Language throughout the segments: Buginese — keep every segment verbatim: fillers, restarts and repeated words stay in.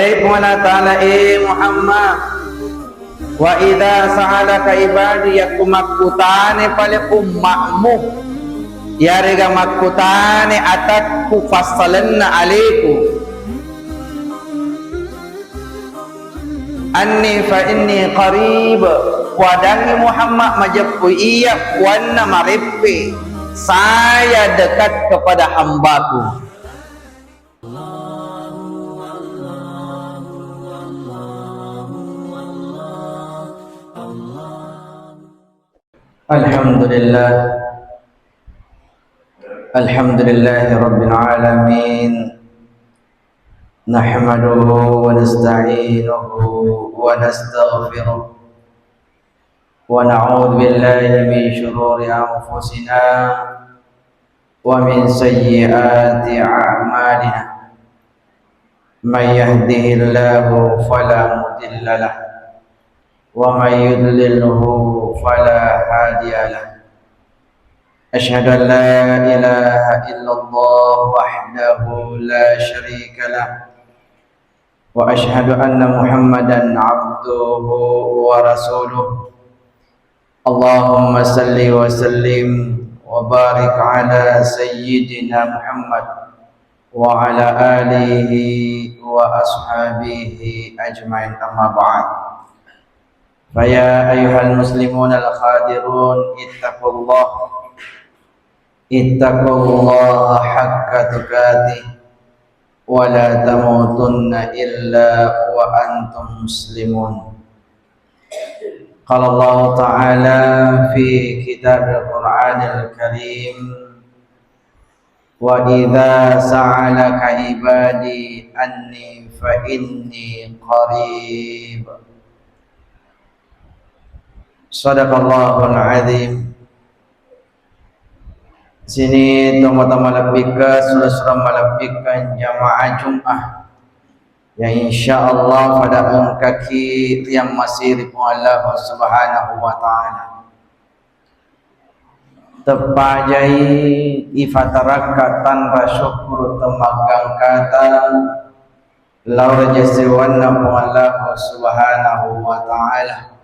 Hei Puang Allah Ta'ala, e Muhammad, wa idza sa'alaka ibadi, yakku makkutane pale umma'mu, yarega makkutane atakku, fassalenna aleku, anni fa inni qarib, wadangngi Muhammad, majeppu iya puanna mareppe, saya dekat kepada hambaku. Alhamdulillah. Alhamdulillahi rabbil alamin. Nahmaduhu wa nasta'inuhu wa nastaghfiruh. ونعوذ بالله من شرور أنفسنا ومن سيئات أعمالنا. من يهده الله فلا مضل له ومن يضلله فلا هادي له. أشهد أن لا إله إلا الله وحده لا شريك له وأشهد أن محمدا عبده ورسوله. اللهم صل وسلم وبارك على سيدنا محمد وعلى آله وأصحابه أجمعين، أما بعد. فيا أيها المسلمون الحاضرون، اتقوا الله، اتقوا الله حق تقاته ولا تموتن إلا وأنتم مسلمون. قال الله تعالى في كتاب القرآن الكريم: وإذا سألك عبادي عني فإني قريب. صدق الله العظيم. Sini tomatoa malebbikka, sura-sura malebbikka jamaah Jumat, ya, insya Allah pada engkaki riammasiri Puang Allah Subhanahu wa Ta'ala. Teppajai ifatarakka tanra syukur temmaggangkata lao ri jasewanna Puang Allah Subhanahu wa Ta'ala.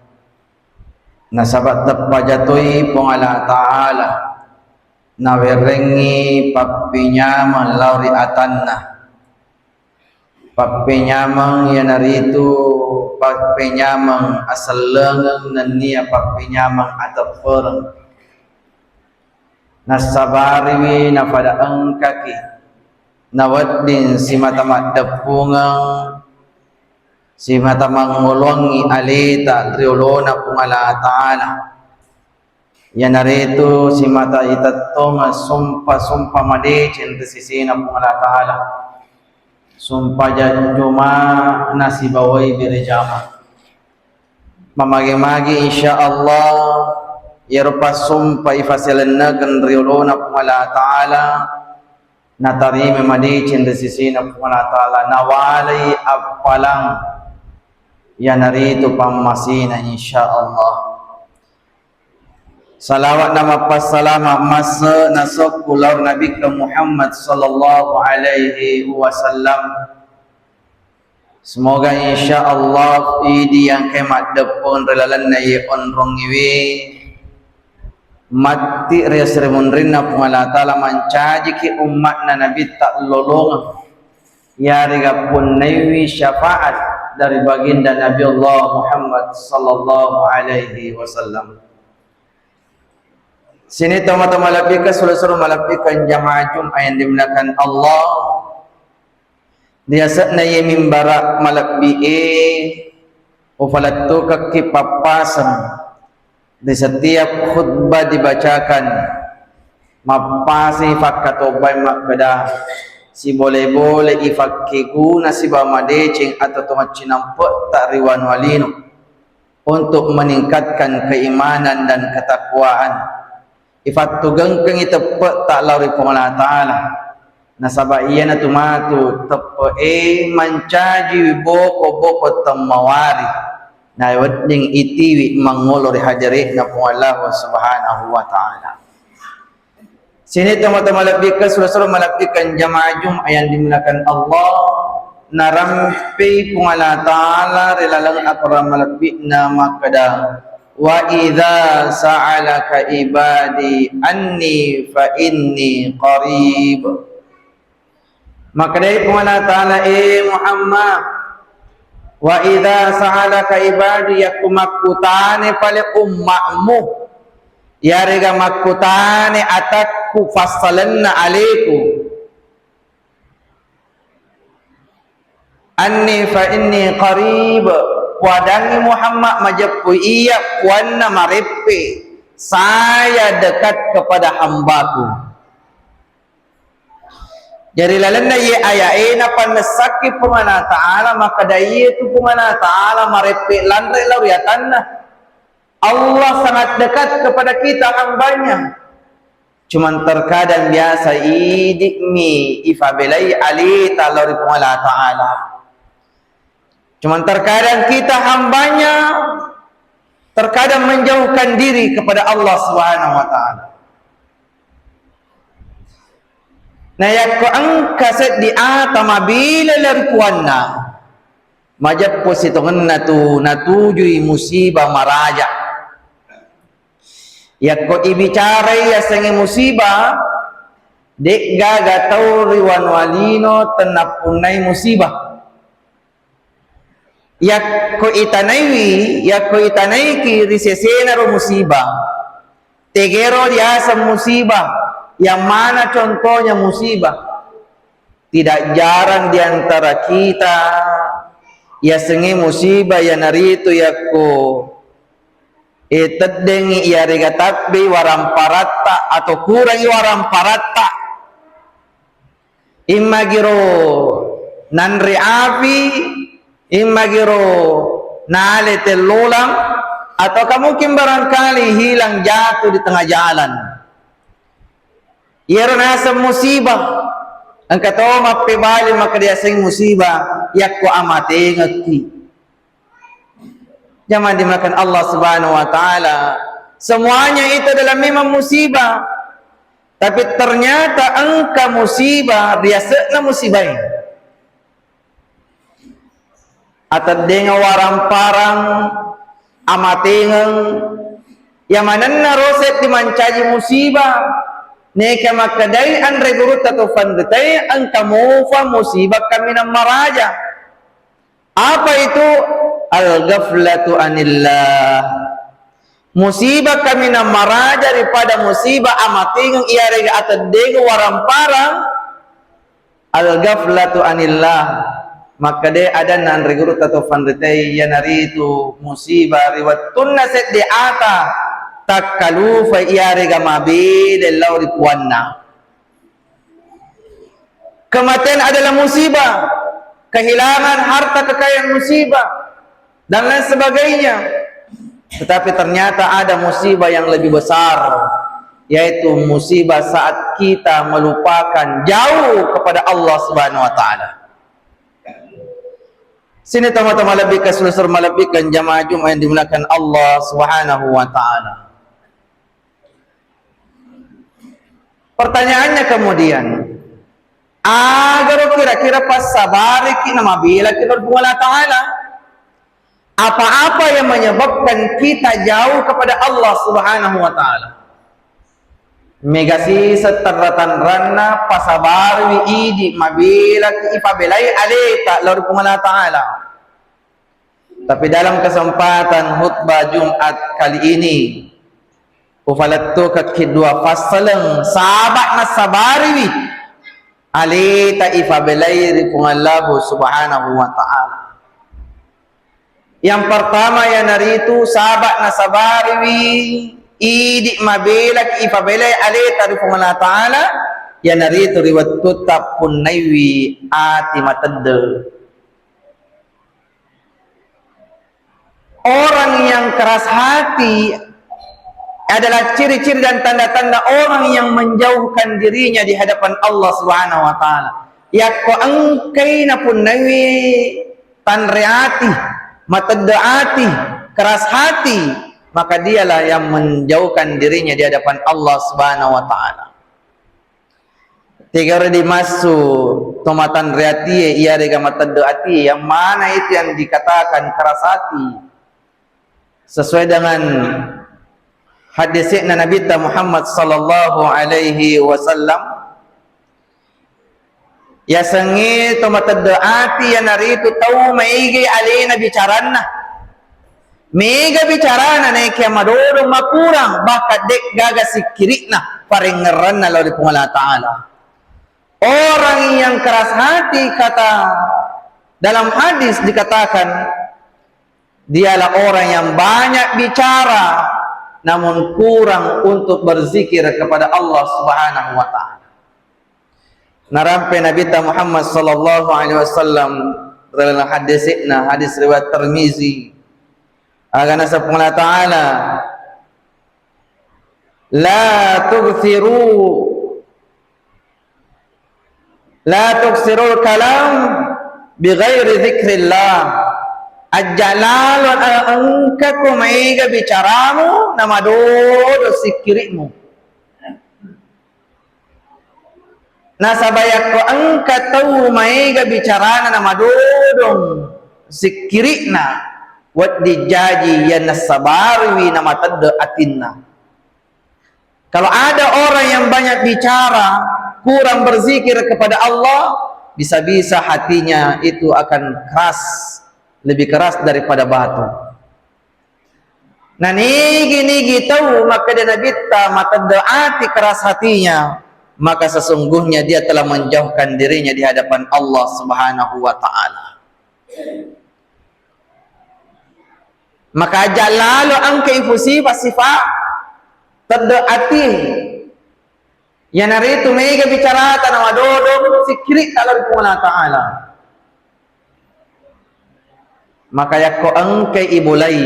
Nasaba teppaja toi Puang Allah Ta'ala nawerengngi pappenyameng lao ri atanna. Pappenyameng iyanaritu pappenyameng asellengeng nennia pappenyameng ateppereng. Nassabariwi nafada engkaki nawedding simata maddeppungeng, simata mangoloangngi aleta ri olona Puang Allah Ta'ala. Iyanaritu simata itettongeng sumpa-sumpa madeceng ri sisina Puang Allah Ta'ala. Sumpa janjuma nasibawai berejama. Mamagi-magi insya Allah, iyaro passumpa ifaselennakeng ri olona Puang Allah Ta'ala, natarima madeceng ri sisina Puang Allah Ta'ala, nawalai appalang, iyanaritu pammasina, insya Allah. Salawat na mappassalama masse nasokku lao ri Nabikka Muhammad sallallahu alaihi wasallam. Semoga insya Allah idi yang engkae maddeppung ri lalenna iye onrongiwi matti ri asri munrinna Puang Allah Ta'ala mancajiki ummatna Nabitta lolongeng. Yarega punnaiwi syafaat dari baginda Nabi Allah Muhammad sallallahu alaihi wasallam. Sini tomatoa malebbikka, sura-sura malebbikka jamaah Jumat yang dimuliakan Allah. Di ase'na iye mimbara malebbi'e, ufalettukekki pappaseng. Di setiap khutbah dibacakan, mappasei fakkatobbae makkeda, sibole-bole ifakkeguna sibawa madeceng atau tomaccinampe'ta ri wanua lino untuk meningkatkan keimanan dan ketakwaan. Ifattugengkengngi teppe'ta lao ri Puang Allah Ta'ala. Nasaba iyanatu matu teppe'e mancajiwi boko-boko temmawari, nawedding itiwi mangolo ri hajare'na Puang Allah Subhanahu wa Ta'ala. Sini tomatoa malebbikka, sura-sura malebbikka jamaah Jumat yang dimuliakan Allah. Narampei Puang Allah Ta'ala ri laleng akorang malebbi'na makkeda, "Wa idza sa'alaka ibadi anni fa inni qarib." Makkedai Puang Allah Ta'ala, "E Muhammad, wa idza sa'alaka ibadi, yakko makkutane pale umma'mu, yarega makkutane atakku fassalenna aleku." Anni fa inni qarib, puadangngi Muhammad, majeppu iya puanna mareppe, saya dekat kepada hambaku. Jari lalenna iye aya'e napannessakki Puang Allah Ta'ala, makkeda iye tu Puang Allah Ta'ala mareppe lanre lao ri atanna. Allah sangat dekat kepada kita hambanya. Cuman terkadang biasa idi'mi ifabelai aleta lao ri Puang Allah Ta'ala. Cuman terkadang kita hambanya terkadang menjauhkan diri kepada Allah Subhanahu wa Ta'ala. Na yakko engka seddi ata mabela lao ri puanna, majeppu sitongenna tu natujui musibah maraja. Yakko ibicarai yasengnge musibah, de'gaga tau ri wanua lino tennappunnai musibah. Yakko itanaiwi, yakko itanaiki ri sesena ro musibah, tegero riaseng musibah, yang mana contohnya musibah? Tidak jarang di antara kita yasengnge musibah, iyanaritu yakko, eh, teddengngi iyarega tabbei waramparatta atau kurangi waramparatta. Immagiro nanre api, immagiro nale tellolang, ataukah mungkin barangkali hilang jatuh di tengah jalan. Iyaro naseng musibah, engka to mappebali makkeda yaseng musibah, yakko amatengekki. Jamaah dimuliakan Allah Subhanahu wa Ta'ala, semuanya itu adalah memang musibah. Tapi ternyata engka musibah, riase'na musibah ini. Ateddengeng waramparang, amatengeng, iya manenna ro seddi mancaji musibah, neka makkedai anre gurutta to fanritae, engka mufa musibah kaminang maraja. Apa itu? Al-ghaflatu anillah. Musibah kaminang maraja ripada musibah amatengeng iyarega ateddengeng waramparang, al-ghaflatu anillah. Makkeda adanna anre gurutta to fanritae, iyanaritu musibah ri wettunna seddi ata takkalufa iyarega mabela lao ri puanna. Kematian adalah musibah, kehilangan harta kekayaan musibah, dan lain sebagainya. Tetapi ternyata ada musibah yang lebih besar, yaitu musibah saat kita melupakan, jauh kepada Allah Subhanahu wa Ta'ala. Sini teman-teman lebih ke seluruh malebbikan jamaah Jumat yang dimuliakan Allah Subhanahu wa Ta'ala. Pertanyaannya kemudian, agaro kira-kira passabariki namabelaki lao ri Puang Allah Ta'ala? Apa-apa yang menyebabkan kita jauh kepada Allah Subhanahu wa Ta'ala? Mega siseng terra-tanranna pasabariwi idi mabelaki ifabelai aleta lao ri Puang Allah Ta'ala. Tapi dalam kesempatan khutbah Jumat kali ini, ufalettukekki dua passaleng saba' nassabariwi aleta ifabelai ri Puang Allahu Subhanahu wa Ta'ala. Yang pertama, iyanaritu saba' nasabariwi idi mabelaki ifabelai aleta ri Puang Allah Ta'ala, iyanaritu ri wettutta punnaiwi ati matedde. Orang yang keras hati adalah ciri-ciri dan tanda-tanda orang yang menjauhkan dirinya di hadapan Allah Subhanahu wa Ta'ala. Yakko engkai napunnaiwi tanre ati, matedde ati, keras hati, maka dialah yang menjauhkan dirinya di hadapan Allah Subhanahu wa Ta'ala. Tegaro dimassu to matanre atie, iyarega matedde atie, yang mana itu yang dikatakan keras hati? Sesuai dengan hadisnya Nabi Muhammad sallallahu alaihi wasallam, yasengnge to matedde ati iyanaritu tau maega alena bicaranna. Mega bicarana naekia madodong makurang, bahkan de'gaga sikkiri'na parengngeranna lao ri Puang Allah Ta'ala. Orang yang keras hati, kata dalam hadis dikatakan, dialah orang yang banyak bicara namun kurang untuk berzikir kepada Allah Subhanahu wa Ta'ala. Narampe Nabi Muhammad sallallahu alaihi wasallam dalam hadisna, hadis riwayat Tirmizi, aga naseng Puang Allah Ta'ala, la tuksiru la tuksirul kalam bi ghairi zikrillah. Ajja lalo engkako maega bicaramu namadodo sikkiri'mu. Nasaba yakko engka tau maega bicarana namadodong sikkiri'na, wedding jaji iya nassabariwi namatedde atinna. Kalau ada orang yang banyak bicara, kurang berzikir kepada Allah, bisa-bisa hatinya itu akan keras, lebih keras daripada batu. Na nigi-nigi tau makkeda Nabitta matedde ati, keras hatinya, maka sesungguhnya dia telah menjauhkan dirinya di hadapan Allah Subhanahu wa Ta'ala. Maka aja lalo engka ifusifa-sifa tedde ati. Iyanaritu mega bicarata namadodong sikkiritta lao ri Puang Allah Ta'ala. Maka yakko engkai ibulai,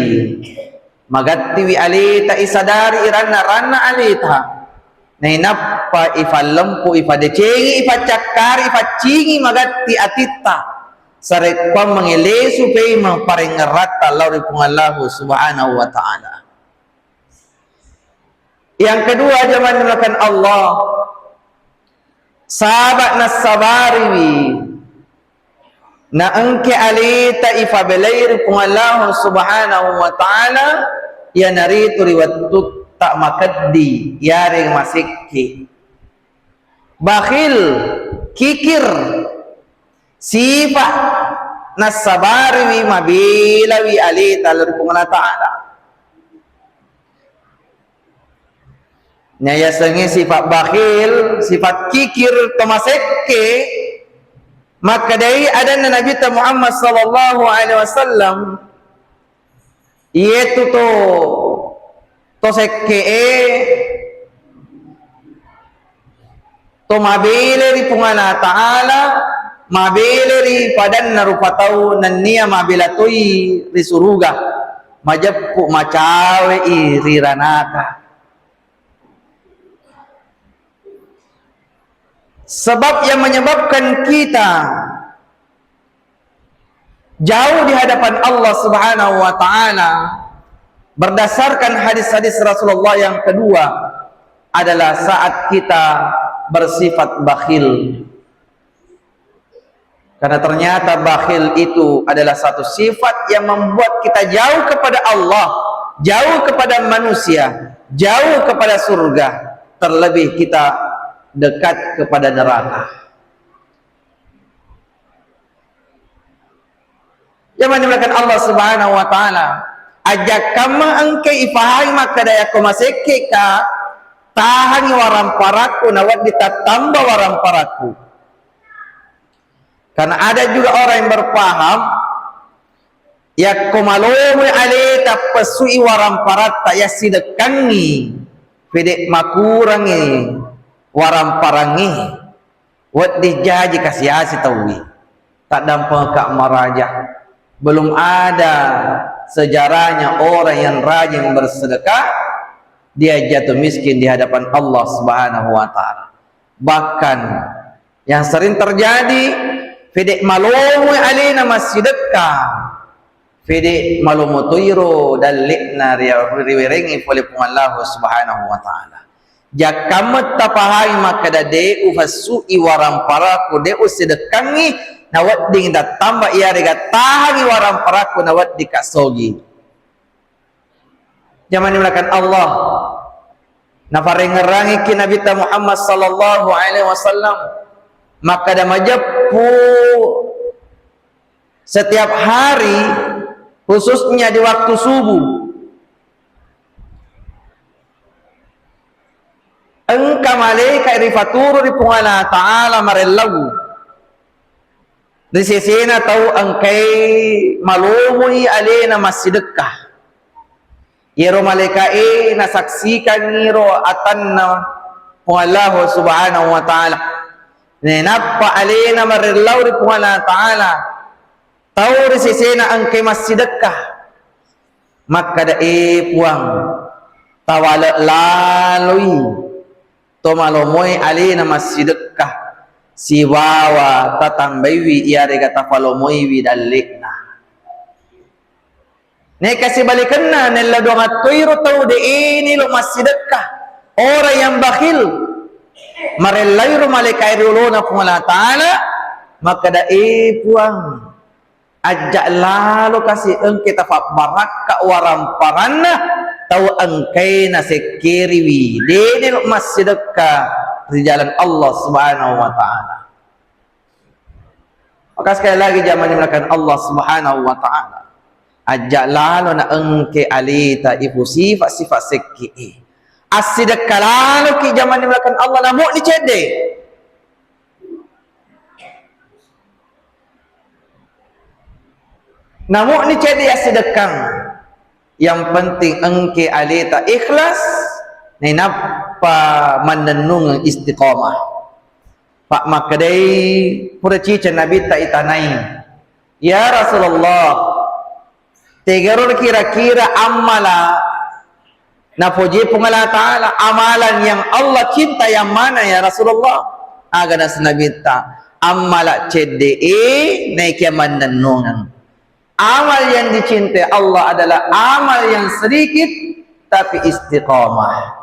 magattiwi aleta, isadari iranna-ranna aleta, nainappa ifallempu, ifadecengi, ifaccakkari, ifaccingi magatti atitta, sarekkuang mangelesu pei maparengngerratta lao ri Puang Allahu Subhanahu wa Ta'ala. Yang kedua, jamaah dimuliakan Allah, saba' nassabariwi na engke aleta ifabelai ri Puang Allahu Subhanahu wa Ta'ala, iyanaritu ri wettutta makeddi, iyarega masekke. Bakhil, kikir, sifa' nassabariwi mabelawi aleta lao ri Puang Allah Ta'ala. Nayasengnge sifat bakhil, sifat kikir, to masekke, makkedai adanna Nabitta Muhammad sallallahu alaihi wasallam, iyetu to, to sekke'e, to mabele ri Puang Allah Ta'ala, mabele ri padanna rupa tau, nennia mabela toi ri suruga, majeppu macawe'i ri ranaka. Sebab yang menyebabkan kita jauh di hadapan Allah Subhanahu wa Ta'ala, berdasarkan hadis-hadis Rasulullah, yang kedua adalah saat kita bersifat bakhil. Karena ternyata bakhil itu adalah satu sifat yang membuat kita jauh kepada Allah, jauh kepada manusia, jauh kepada surga, terlebih kita dekat kepada neraka. Jamaah dimuliakan Allah Subhanahu wa Ta'ala, ajakkamma engke ifahai makkeda yakko masekkeka, tahangi waramparakku, nawedding tattamba waramparakku. Karena ada juga orang yang berpaham, yakko malomoi aleta, pessui waramparatta, yassidekkangngi, pede makurangngi waramparangngi, wedding jaji kasi-asi tauwi. Taddampengekka maraja. Belum ada sejarahnya orang yang rajin bersedekah, dia jatuh miskin di hadapan Allah Subhanahu wa Ta'ala. Bahkan yang sering terjadi, pede malomoi alena massidekka, pede malomo toiro dalle'na ri-, riwerengngi pole Puang Allahu Subhanahu wa Ta'ala. Jakkammetta pahangi makkeda, de' ufessu'i waramparakku, de' usidekkangngi, nawedding tattamba iyarega tahangi waramparakku, nawedding kasogi. Jamaah dimuliakan Allah, naparengngerangiki Nabitta Muhammad sallallahu alaihi wasallam makkeda, majeppu setiap hari, khususnya di waktu subuh, engka malaika rifaturu ri Puang Allah Ta'ala marellau ri sesena tau engkai malomoi alena massidekka. Iyaro malaika'e nasaksikangngi ro atanna Puang Allah Subhanahu wa Ta'ala. Nainappa alena marellau ri Puang Allah Ta'ala, tau ri sesena engkai massidekka. Makkeda, "E Puang, tawale laloi to malomoe alena massidekka, sibawa tatambaiwi iyarega tafalomoiwi dalle'na." Neka sibalikenna, nella doang attoiro tau de' e nelo massidekka, orang yang bakhil, marellairo malaika ri olona Puang Allah Ta'ala, makkeda, "E Puang, ajja' lalo kasi engke tafabbarakka waramparanna tau engkai nasekkeriwi, de' nelo massidekka ri jalan Allah Subhanahu wa Ta'ala." Maka sekali lagi, jamaah dimuliakan Allah Subhanahu wa Ta'ala, ajja' lalo na engke aleta ipu sifat-sifat sekke'e. Assidekka laloki, jamaah dimuliakan Allah, namu'ni cedde'. Namu'ni cedde' assidekkang. Yang penting engke aleta ikhlas, nainappa mannennungeng istiqomah. Pak makkedai, pura ciceng Nabitta itanai, "Ya Rasulullah, tegaro kira-kira ammala napoji Puang Allah Ta'ala, amalan yang Allah cinta yang mana ya Rasulullah?" Aga nas Nabitta, "Ammala cedde'e naekia mannennungeng." Amal yang dicintai Allah adalah amal yang sedikit tapi istiqomah.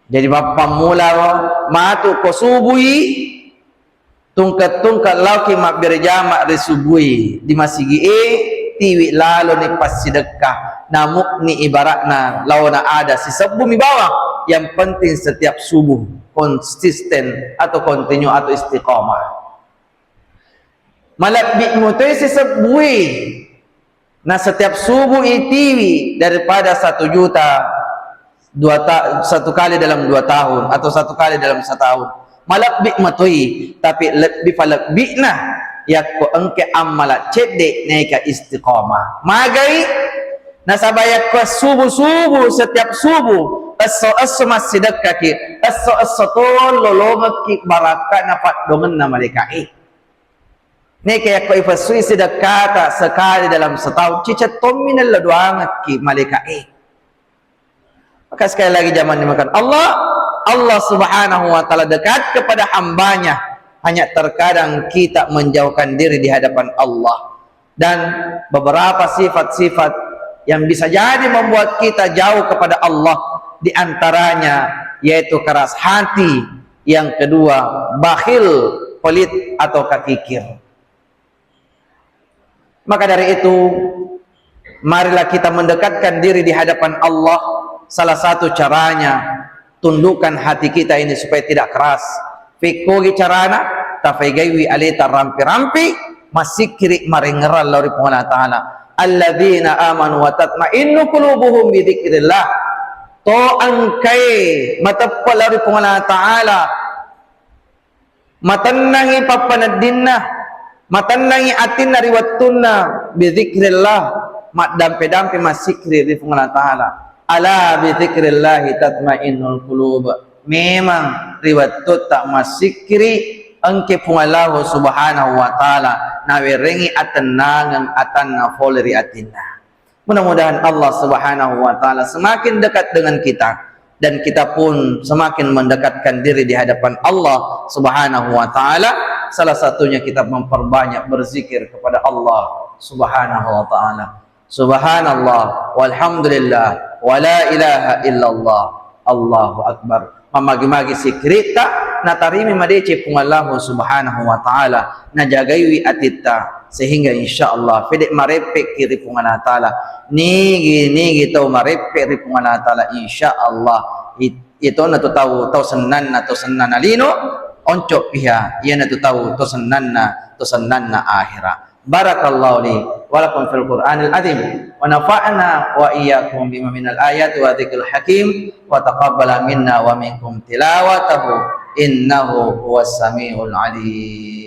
Jadi, mappammula matu ko subui, tungke-tungke laoki mabberjama ri subui di masigi'e, tiwi laloni passidekka, namu'ni ibaratna laona ada sisebbumi bawang, yang penting setiap subuh konsisten atau continue atau istiqomah. Malebbi mutoi sisebbui. Nah, setiap subuh itiwi daripada satu juta dua ta-, satu kali dalam dua tahun atau satu kali dalam setahun. Malebbi matoi, tapi lebbi palebbina yakko engke ammala cedde' naika istiqomah. Magai? Nasaba yakko subuh-subuh, setiap subuh, esso-esso massidekkaki, esso-esso to lolongekki barakka'na paddongenna malaika'e. Neke yakko ifessui sidekkata sekali dalam setahun, ciceng tommi nella doangekki malaika'e. Maka sekali lagi, jamaah dimuliakan Allah, Allah Subhanahu wa Ta'ala dekat kepada hambanya. Hanya terkadang kita menjauhkan diri di hadapan Allah. Dan beberapa sifat-sifat yang bisa jadi membuat kita jauh kepada Allah, di antaranya yaitu keras hati, yang kedua bakhil, pelit atau kakikir. Maka dari itu, marilah kita mendekatkan diri di hadapan Allah. Salah satu caranya, tundukkan hati kita ini supaya tidak keras. Fekkogi carana, tafaigaiwi aleta rampi-rampi, massikkiri marengngerang lao ri Puang Allah Ta'ala. Alladzina amanu wa tatma'innu qulubuhum bi dzikrillah. To engkae mateppe lao ri Puang Allah Ta'ala, matennangi pappaneddinna, matennangi atinna ri wettunna, bidzikrillah, maddampe-dampe massikkiri ri Puang Allah Ta'ala. Ala bidzikrillahi tatmainnul qulub. Memang ri wettutta massikkiri engke Puang Allah Subhanahu wa Ta'ala nawerengi atennangeng atanna fole ri atinna. Mudah-mudahan Allah Subhanahu wa Ta'ala semakin dekat dengan kita dan kita pun semakin mendekatkan diri di hadapan Allah Subhanahu wa Ta'ala. Salah satunya kita memperbanyak berzikir kepada Allah Subhanahu wa Ta'ala. Subhanallah, walhamdulillah, wa la ilaha illallah. Allahu Akbar. Mammagi-magi sikkiritta, natarimi madeceng Puang Allahu Subhanahu wa Ta'ala, najagaiwi atitta, sehingga insya Allah pede mareppekki ri Puang Allah Ta'ala. Nigi-nigi tau mareppe ri Puang Allah Ta'ala, insya Allah it-, itona tu tau, tau sennanna, tau sennanna lino, oncok piha, iyana tu tau, tau sennanna, tau sennanna akhira. بارك الله لي ولكم في القرآن العظيم، ونفعنا وإياكم بما من الآيات والذكر الحكيم، وتقبل منا ومنكم تلاوته، إنه هو السميع العليم.